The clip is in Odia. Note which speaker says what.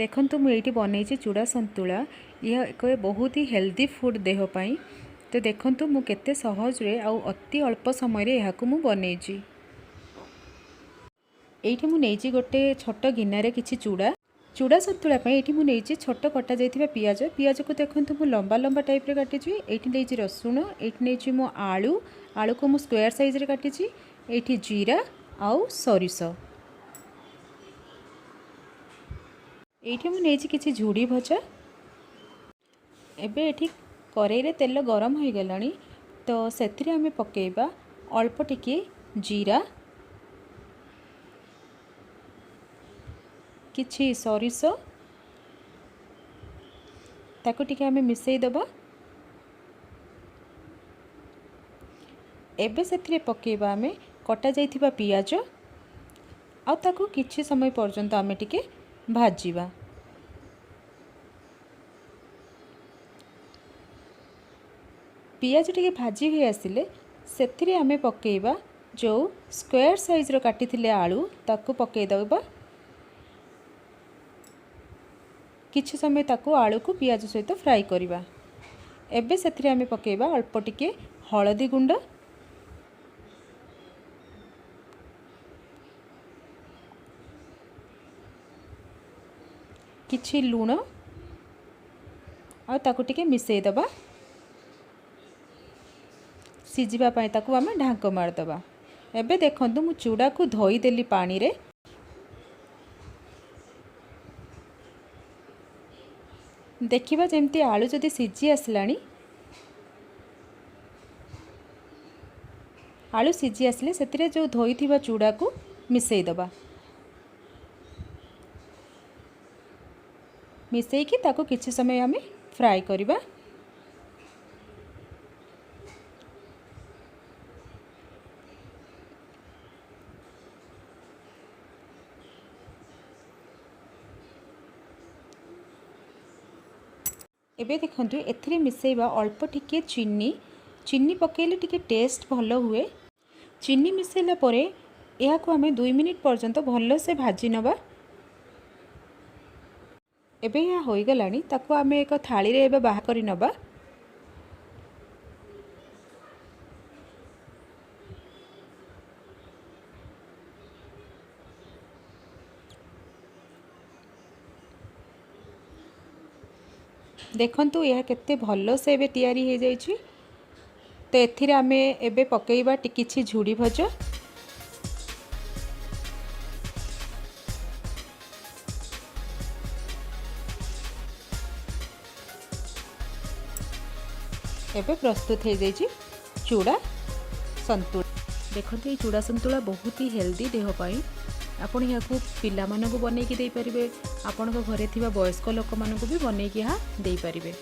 Speaker 1: ଦେଖନ୍ତୁ, ମୁଁ ଏଇଠି ବନେଇଛି ଚୁଡ଼ା ସନ୍ତୁଳା। ଏହା ଏକ ବହୁତ ହି ହେଲ୍ଦି ଫୁଡ଼୍ ଦେହ ପାଇଁ। ତ ଦେଖନ୍ତୁ, ମୁଁ କେତେ ସହଜରେ ଆଉ ଅତି ଅଳ୍ପ ସମୟରେ ଏହାକୁ ମୁଁ ବନେଇଛି। ଏଇଠି ମୁଁ ନେଇଛି ଗୋଟେ ଛୋଟ ଗିନାରେ କିଛି ଚୁଡ଼ା। ଚୁଡ଼ା ସନ୍ତୁଳା ପାଇଁ ଏଇଠି ମୁଁ ନେଇଛି ଛୋଟ କଟା ଯାଇଥିବା ପିଆଜ। ପିଆଜକୁ ଦେଖନ୍ତୁ, ମୁଁ ଲମ୍ବା ଲମ୍ବା ଟାଇପ୍ରେ କାଟିଛି। ଏଇଠି ନେଇଛି ରସୁଣ, ଏଇଠି ନେଇଛି ମୁଁ ଆଳୁ। ଆଳୁକୁ ମୁଁ ସ୍କୋୟାର ସାଇଜ୍ରେ କାଟିଛି। ଏଇଠି ଜିରା ଆଉ ସୋରିଷ। ଏଇଠି ମୁଁ ନେଇଛି କିଛି ଝୁଡ଼ି ଭଜା। ଏବେ ଏଠି କରେଇରେ ତେଲ ଗରମ ହୋଇଗଲାଣି, ତ ସେଥିରେ ଆମେ ପକାଇବା ଅଳ୍ପ ଟିକିଏ ଜିରା, କିଛି ସୋରିଷ। ତାକୁ ଟିକେ ଆମେ ମିଶାଇ ଦେବା। ଏବେ ସେଥିରେ ପକାଇବା ଆମେ କଟା ଯାଇଥିବା ପିଆଜ ଆଉ ତାକୁ କିଛି ସମୟ ପର୍ଯ୍ୟନ୍ତ ଆମେ ଟିକେ ଭାଜିବା। ପିଆଜ ଟିକେ ଭାଜି ହୋଇ ଆସିଲେ ସେଥିରେ ଆମେ ପକାଇବା ଯେଉଁ ସ୍କୋୟାର ସାଇଜ୍ର କାଟିଥିଲେ ଆଳୁ, ତାକୁ ପକାଇଦେବା। କିଛି ସମୟ ତାକୁ ଆଳୁକୁ ପିଆଜ ସହିତ ଫ୍ରାଏ କରିବା। ଏବେ ସେଥିରେ ଆମେ ପକାଇବା ଅଳ୍ପ ଟିକେ ହଳଦୀ ଗୁଣ୍ଡ, କିଛି ଲୁଣ ଆଉ ତାକୁ ଟିକେ ମିଶାଇ ଦେବା। ସିଝିବା ପାଇଁ ତାକୁ ଆମେ ଢାଙ୍କ ମାରିଦେବା। ଏବେ ଦେଖନ୍ତୁ, ମୁଁ ଚୁଡ଼ାକୁ ଧୋଇଦେଲି ପାଣିରେ। ଦେଖିବା ଯେମିତି ଆଳୁ ଯଦି ସିଝି ଆସିଲାଣି। ଆଳୁ ସିଝି ଆସିଲେ ସେଥିରେ ଯେଉଁ ଧୋଇଥିବା ଚୁଡ଼ାକୁ ମିଶାଇ ଦେବା। ମିଶାଇକି ତାକୁ କିଛି ସମୟ ଆମେ ଫ୍ରାଏ କରିବା। ଏବେ ଦେଖନ୍ତୁ, ଏଥିରେ ମିଶାଇବା ଅଳ୍ପ ଟିକିଏ ଚିନି। ଚିନି ପକାଇଲେ ଟିକେ ଟେଷ୍ଟ ଭଲ ହୁଏ। ଚିନି ମିଶାଇଲା ପରେ ଏହାକୁ ଆମେ 2 ମିନିଟ୍ ପର୍ଯ୍ୟନ୍ତ ଭଲସେ ଭାଜି ନେବା। ଏବେ ଏହା ହୋଇଗଲାଣି, ତାକୁ ଆମେ ଏକ ଥାଳିରେ ଏବେ ବାହାର କରି ନେବା। ଦେଖନ୍ତୁ, ଏହା କେତେ ଭଲସେ ଏବେ ତିଆରି ହୋଇଯାଇଛି। ତ ଏଥିରେ ଆମେ ଏବେ ପକାଇବା କିଛି ଝୁଡ଼ି ଭଜା। ଏବେ ପ୍ରସ୍ତୁତ ହେଇଯାଇଛି ଚୁଡ଼ା ସନ୍ତୁଳା। ଦେଖନ୍ତୁ, ଏଇ ଚୁଡ଼ା ସନ୍ତୁଳା ବହୁତ ହି ହେଲ୍ଦି ଦେହ ପାଇଁ। ଆପଣ ଏହାକୁ ପିଲାମାନଙ୍କୁ ବନେଇକି ଦେଇପାରିବେ, ଆପଣଙ୍କ ଘରେ ଥିବା ବୟସ୍କ ଲୋକମାନଙ୍କୁ ବି ବନେଇକି ଏହା ଦେଇପାରିବେ।